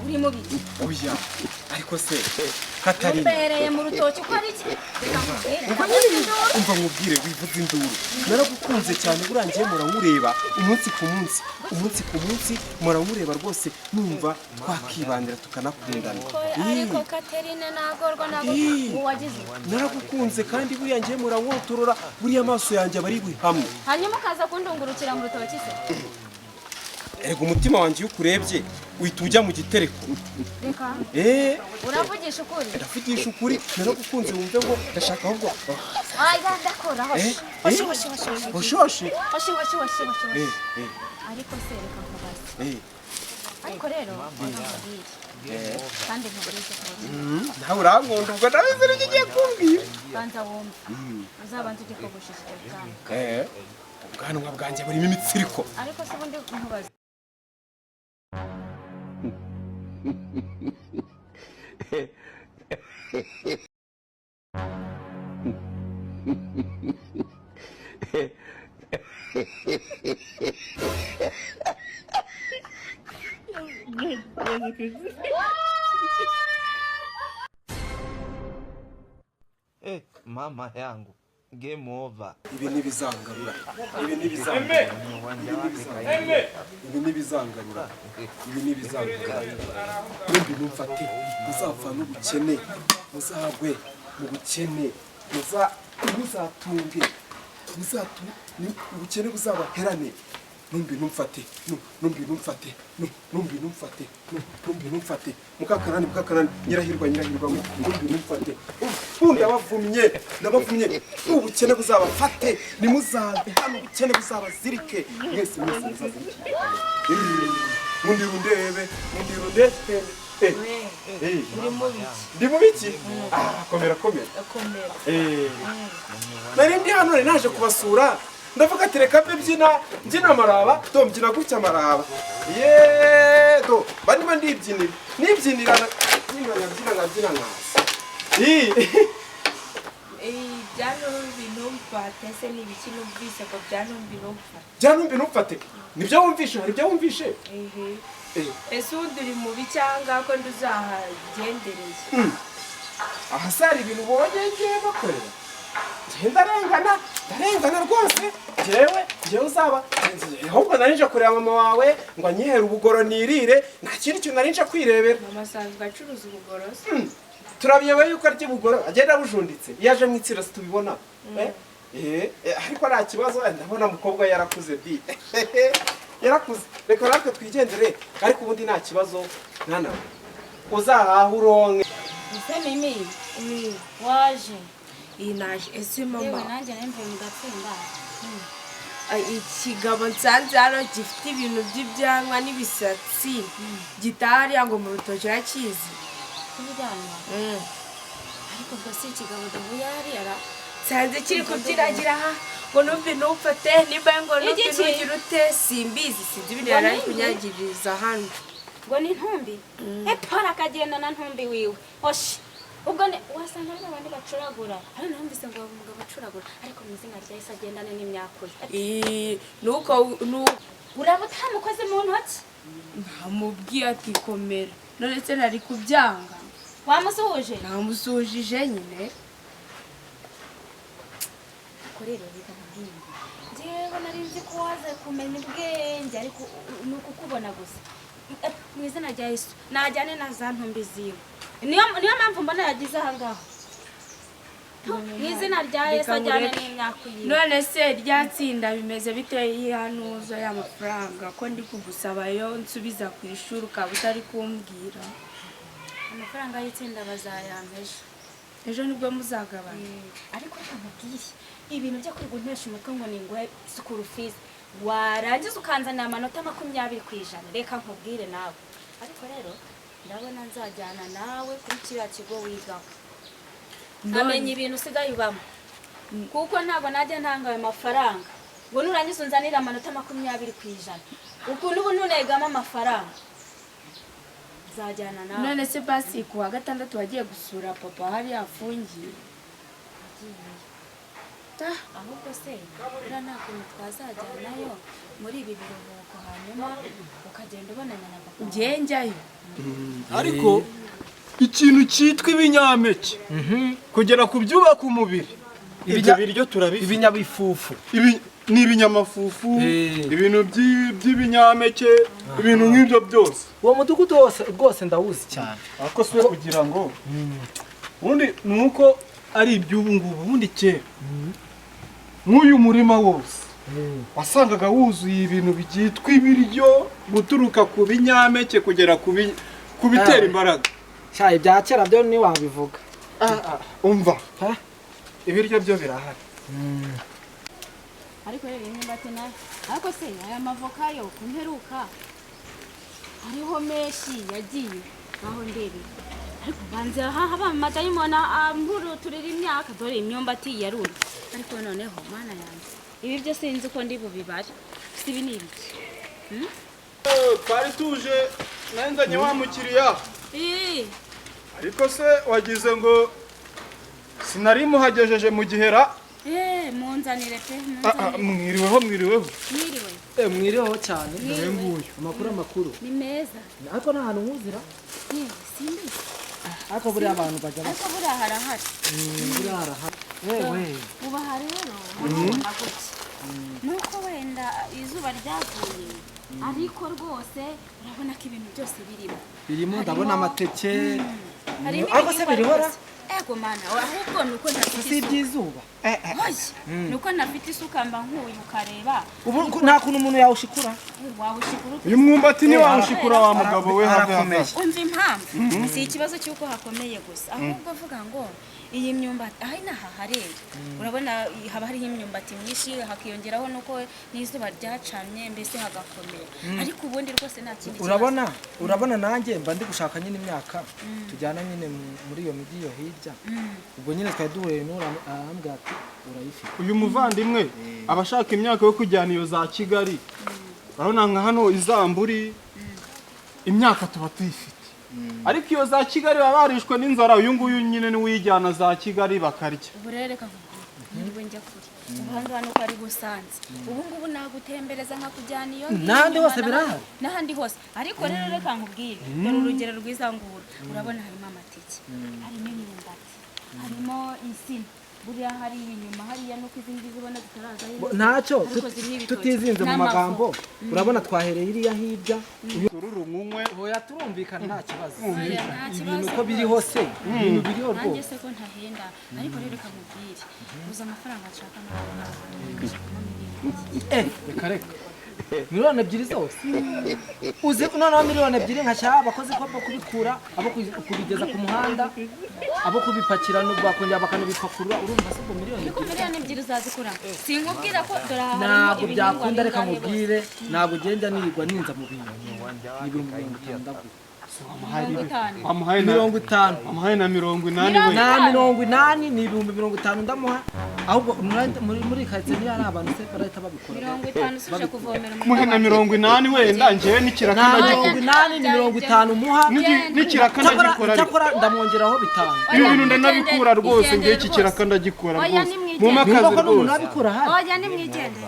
Uri mu biki? Oya, ariko se Katarina, Umbereye mu rutoki ukora iki? Reka nkubwire. Umva nyine, umva nkubwire, wivuze induru. Naragukunze cyane, burangiye murawureba umunsi ku munsi, umunsi ku munsi murawureba rwose, numva twakibanira tukanakundana. Ariko Katerine, nagorwa ntabwo Ii. uwagize. Naragukunze kandi buriya ngiye murawuturura, buriya amaso yanjye aba ari hamwe. Hanyuma ukaza kundungurukira mu rutoki se? Erega umutima wanjye iyo ukurebye uhita ujya mu gitereko. Reka. Eh. Uravugisha ukuri? Ndavugisha ukuri, naragukunze. Wumve ngo ndashaka ahubwo Aya, ndakora. Eh, Hoshi. eh. Hoshi, hoshi, hoshi, hoshi. Hoshoshe. Hoshi, hoshi, hoshi, hoshi. Eh. Hoshi. Eh. Ariko se reka nkubaze. Eh. Ariko rero nkubwire kandi nkubwize ukuri. Nawe urankunda, ubwo ndabizi nicyo ugiye kumbwira. Banza wumve, uzabanza ujye kogosha icyo bwanwa. Eh, ubwanwa bwanjye burimo imitsiriko. Ariko se ubundi nkubaze. Eh, mama yangu, game over. Ibi ntibizangarura, ibi ntibizangarura, ibi ntibizangarura, ibi ntibizangarura. Mwembi mumfate, muzapfa n'ubukene, muzagwe mu bukene, muzatunge, ubukene buzabaherane. Numbi numfate, numbi numfate, numbi numfate, numbi numfate. Mukakarani, mukakarani, nyirahirwa, nyirahirwa we, numbi numfate. Ubu ndabavumye, ndabavumye. Ubukene buzabafate, nimuzabe hano, ubukene buzabazirike mwese, mwese muzazirike. Mundi rundebe, mundi rundebe. Eh, eh. Ndi mu biki? Ah, komera, komera. Komera. Eh. Nari ndi hano, nari naje kubasura, ndavuga ati reka mbe mbyina, mbyina amaraba. Do, mbyina gutya amaraba ye, do barimo ndibyinira, nibyinira, mbyina, nkabyina, nkabyina, nkaza. Ii. Byanumbi ntumfate se ni ibiki numvise ngo byanumbi ntumfate? Byanumbi ntumfate, nibyo wumvishe? Hari ibyo wumvishe? Ehe. Eh. Ese ubundi uri mubi cyangwa ko nduzahagendereye? Aha se hari ibintu ubonye ngiye bakorera? Njye ndarengana, ndarengana rwose. Njyewe uzaba ahubwo nari nje kureba mama wawe ngo anyihere ubugoro nirire, nta kindi kintu nari nje kwirebera. Mama asanzwe acuruza ubugorosi? Turabiyobewe yuko arya ubugoro, agenda abujunditse iyo aje mu itsinda tubibona. Eh, eh, eh, ariko nta kibazo. Ndabona umukobwa yarakuze di, yarakuze. Reka natwe twigendere, ariko ubundi nta kibazo mwana we, uzahaha uronke. Ese Mimi, waje? Iyi, naje. Ese Yewe. Mama. Nanjye nari mvuye mu gatsinda. Ikigabo nsanze hano gifite ibintu by'ibyanwa n'ibisatsi gitaha hariya ngo mu rutoki, urakizi? Kubijyanwa? Ariko ubwo si ikigabo duhuye hariya ra? Nsanze kiri kubyinagira aha ngo numve ntumfate, nimba ngo numve Igiki? Ntugire ute, simbizi, sinzi ibintu Ngo yari ari ni kunyagiriza hano. Ngo ni ntumbi epfo, akagenda na ntumbi wiwe. Hoshi, ubwo ni wasanga ari babandi bacuragura. Hano numvise ngo umugabo acuragura, ariko mu izina rya Yesu agendane n'imyakuye. Ii, nuko Uraba utamukoze mu ntoki? Ntamubwiye ati komera, none se nari kubyanga? Wamusuhuje? Namusuhuje nyine. Ariko rero reka nkubwire, njyewe nari nzi ko waza kumenya ubwenge, ariko ni ukukubona gusa. Mu izina rya Yesu najyane na za ntumbi ziwe. Niyo mpamvu mbona yagize aha ngaha. Mu izina rya Yesu Reka ajyane nkureke. n'imyaka yiwe. None se rya tsinda bimeze bite? Yihanuza y'amafaranga ko ndi kugusaba yo nsubiza ku ishuri, ukaba utari kumbwira? Amafaranga y'itsinda bazayampa ejo. Ejo nibwo muzagabana? Ariko reka nkubwire, ibintu byo kwiga untesha umutwe ngo ni nguhe school fees, warangiza ukanzanira amanota 20%, reka nkubwire nawe. Ariko rero ndabona nzajyana nawe kuri kiriya kigo wigaho, nkamenya ibintu usigaye ubamo, kuko ntabwo najya ntanga ayo mafaranga ngo nurangiza unzanire amanota 20%, ukuntu ubu ntunegamo amafaranga. Nzajyana nawe. None se basi ku wa gatandatu wagiye gusura papa hariya afungiye? Ah, ahubwo se buriya nta kuntu twazajyanayo muri ibi biruhuko, hanyuma ukagenda ubonana na papa? Njye njyayo? Ariko ikintu cyitwa ibinyampeke kugera ku byubaka umubiri, ibyo biryo turabifite. Ibinyabifufu. Ibi ni ibinyamafufu, ibintu by'ibinyampeke, ibintu nk'ibyo byose. Uwo mudugudu wose rwose ndawuzi cyane. Ariko si we kugira ngo ubundi ni uko ari iby'ubu ngubu, ubundi kera nk'uyu murima wose wasangaga wuzuye ibintu byitwa ibiryo, guturuka ku binyampeke kugera ku bitera imbaraga. Cyayi bya kera byo ntiwabivuga. Umva, ibiryo byo birahari. Ariko rero imyumbati nayo, ariko se aya mavoka yo kumperuka hariho menshi yagiye aho ndebera, ariko banze haba amadayimoni ampuruturira imyaka. Dore imyumbati yarumye, ariko noneho mana yanjye ibi byo sinzi uko ndi bubibare. Si ibi ni ibiki? Twari tuje nenzanye wa mukiriya, ariko se wagize ngo sinari muhagejeje mu gihera. Munzanire pe. Mwiriweho, mwiriweho. Mwiriwe. Mwiriweho cyane. Amakuru amakuru ni meza. Ariko nta hantu nkuzira. Simbizi. Ariko buriya abantu bajya ariko buriya harahari. Buriya harahari. Wewe ubaha rero murabona gutya nuko wenda izuba ryavuye, ariko rwose urabona ko ibintu byose birimo. Birimo, ndabona amateke. Ariko se birihora? Ego mana, ahubwo nuko ntafite si iby'izuba. Nuko ntafite isuka mba nkuyu ukareba. Ubu nta kuntu umuntu yawushikura. Wawushikura. Uyu mwumbati ni wawushikura wa mugabo we, harakomeye. Umva impamvu si ikibazo cy'uko hakomeye gusa, ahubwo avuga ngo iyi myumbati aho inaha harera, urabona haba hariho imyumbati myinshi, hakiyongeraho nuko n'izuba ryacanye mbese hagakomera. Ariko ubundi rwose nta kindi kibazo. Urabona, urabona nanjye mba ndi gushaka nyine imyaka tujyana nyine muri iyo migi yo hirya. Ubwo nyine twari duhuye n'ura arambwira ati urayifite. Uyu muvandimwe abashaka imyaka yo kujyana iyo za Kigali, urabona nka hano izamburi imyaka tuba tuyifite, ariko iyo za Kigali baba barishwe n'inzara. Uyu nguyu nyine ni uyijyana za Kigali bakarya. Ubu rero reka nkubwire, njya kure ubu hano uko ari busanze, ubu ngubu nagutembereza nkakujyana iyo n'ahandi hose birahari, n'ahandi hose. Ariko rero reka nkubwire, dore urugero rwiza nguru. Urabona harimo amateke, harimo imyumbati, harimo insina, buriya hari inyuma hariya nuko izi ngizi ubona zitaraza. Ntacyo tutizinze mu magambo, urabona twahereye iriya hirya. Ururumunywe hoya turumvikana nta kibazo. Ibintu uko biri hose, ibintu biriho rwose. Nanjye se ko ntahenda. Ariko rero reka nkubwire, uza amafaranga nshaka reka reka miliyoni 2 zose uzi. Noneho miliyoni 2 nkashyira abakozi ko kubikura, abo kubigeza ku muhanda, abo kubipakira bakongera bakanabipakurura. Urumva se ubwo miliyoni 2? Miliyoni 2 uzazikura? Sinkubwira ko dore aha ntabwo byakunda. Reka nkubwire, ntabwo ugenda nirirwa ninza mu bintu. Ni 50,000 ndaguha. 50. Amuhaye na 80 we. Na 80 ni 50,000 ndamuha. Ahubwo muri karitsiye niyo ari abantu se barahita babikora. 50 usuje kuvomera. Muhe na 80 wenda, njyewe n'ikiraka ndagikora. 80 ni 50 umuha. N'ikiraka ndagikora. Cyakora ndamwongeraho 5. Ibi bintu ndanabikura rwose, ngiye iki kiraka ndagikora rwose. Mu makazi rwose. Nabikura hari. Oya nimwigendere.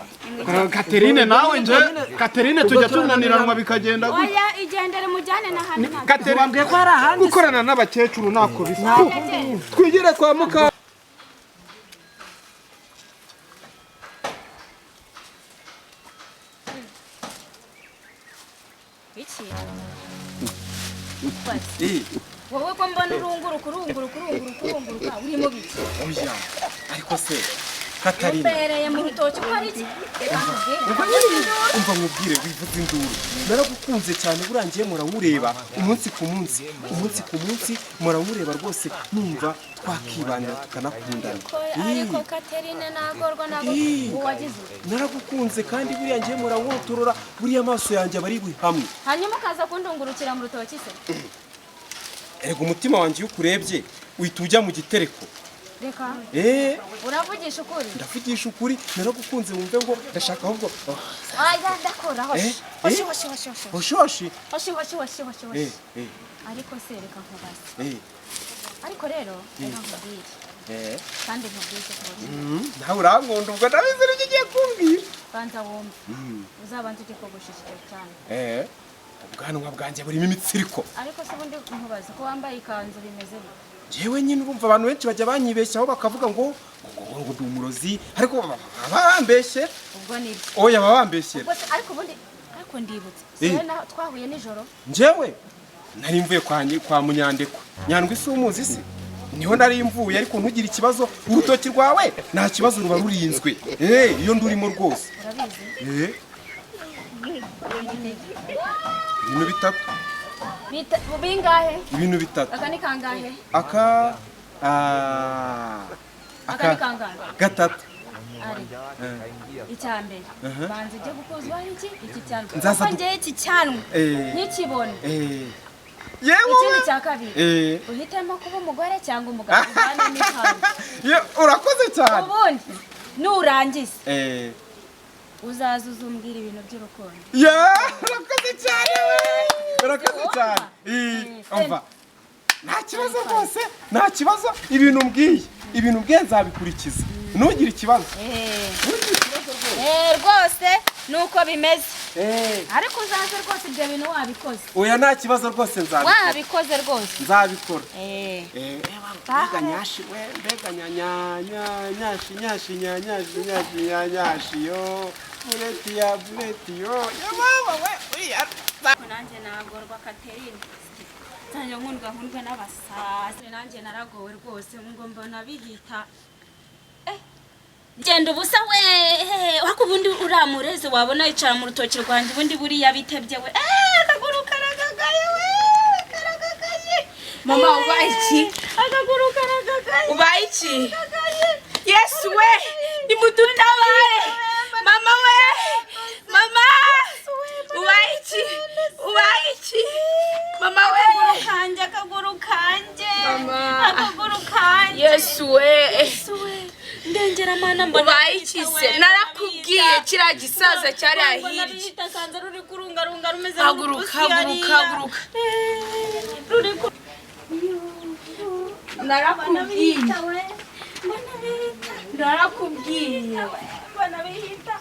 Katerine nawe nje, Katerine tujya tunaniranwa bikagenda gutya. Oya igendere mujyane n'ahandi. Katerine wambwiye ko hari ahandi. Gukorana n'abakecuru ntako bisa. Twigire kwa muka. Iki? Wowe ko mbona urunguruka urunguruka urunguruka urunguruka urimo biki? Oya, ariko se Katarina umbereye mu rutoki uko ari iki? Reka nkubwire. Umva nkubwire, wivuze induru. Naragukunze cyane burangiye murawureba umunsi ku munsi, umunsi ku munsi murawureba rwose, numva twakibanira tukanakundana. Ariko Katerine nagorwa nago uwagize. Naragukunze kandi buriya ngiye murawuturura, buriya amaso yanjye abari hamwe. Hanyuma ukaza kundungurukira mu rutoki se? Erega umutima wanjye iyo ukurebye uhita ujya mu gitereko. Reka. Uravugisha ukuri? Ndavugisha ukuri, naragukunze wumve ngo ndashaka ahubwo. Oya ndakora hoshi. Hoshi hoshi hoshi hoshi. Hoshi hoshi. Hoshi hoshi hoshi hoshi hoshi. Ariko se reka nkubaze. Ariko rero reka nkubwire. Kandi nkubwire ukuri. Nawe urankunda ubwo ndabizi icyo ugiye kumbwira. Banza wumve. Uzabanza ujye kogosha icyo cyane. Ubwanwa bwanjye burimo imitsiriko. Ariko se ubundi nkubaza ko wambaye ikanzu bimeze bite? Njyewe nyine urumva abantu benshi bajya banyibeshyaho bakavuga ngo ngo ndi umurozi, ariko baba bambeshye. Ubwo nibyo. Oya, baba bambeshyera. Ubwo se ariko ubundi ariko ndibutse. Se naho twahuye nijoro. Njyewe nari mvuye kwa Munyandekwe. Nyandwi si umuzi se? Niho nari mvuye, ariko ntugire ikibazo, urutoki rwawe nta kibazo ruba rurinzwe. Iyo ndurimo rwose. Urabizi? Ibintu bitatu. Bingahe? Ibintu bitatu. Aka ni kangahe? Aka Aka ni kangahe? Gatatu. Icya mbere banza ujye gukozwa iki cyanwa, Nzaza kuko njyewe iki cyanwa nkikibona. Yewe. Ikindi cya kabiri, uhitemo kuba umugore cyangwa umugabo, uvane n'ikanzu. Urakoze cyane. Ubundi nurangiza uzaza uzumbwira ibintu by'urukundo. Urakoze cyane we, urakoze cyane. Umva, nta kibazo rwose, nta kibazo. Ibintu mbwiye nzabikurikiza, ntugire ikibazo. Rwose nuko bimeze, ariko uzaze rwose ibyo bintu wabikoze. Oya, nta kibazo rwose, nzabikora. Wabikoze rwose. Nzabikora. Mbega nyashi we, mbega nyashi nyashi nyashi nyashi nyashi yo bureti ya bureti yo ya mama we uriya. Nanjye nagorwa Katerine, nzajya nkundwa nkundwa n'abasaza. Nanjye naragowe rwose, ngo mbona bihita. Genda ubusa we, wako ubundi uramureze wabona yicara mu rutoki rwanjye, ubundi buriya bitebye we. Akaguru karagagaye we, karagagaye. Mama, ubaye iki? Akaguru karagagaye. Ubaye iki? Yesu we, nimudutabare. Mama we, mama, ubaye iki? Ubaye iki? Mama we, kanjye, akaguru kanjye, akaguru kanjye. Yesu we, Yesu we, ndengera mana, mbona ubaye iki se? Narakubwiye kiriya gisaza cyari ahirya. Mbona sanze ruri kurungarunga rumeze. Haguruka, haguruka, haguruka. Ruri ku Narakubwiye. Narakubwiye. Mbona bihita.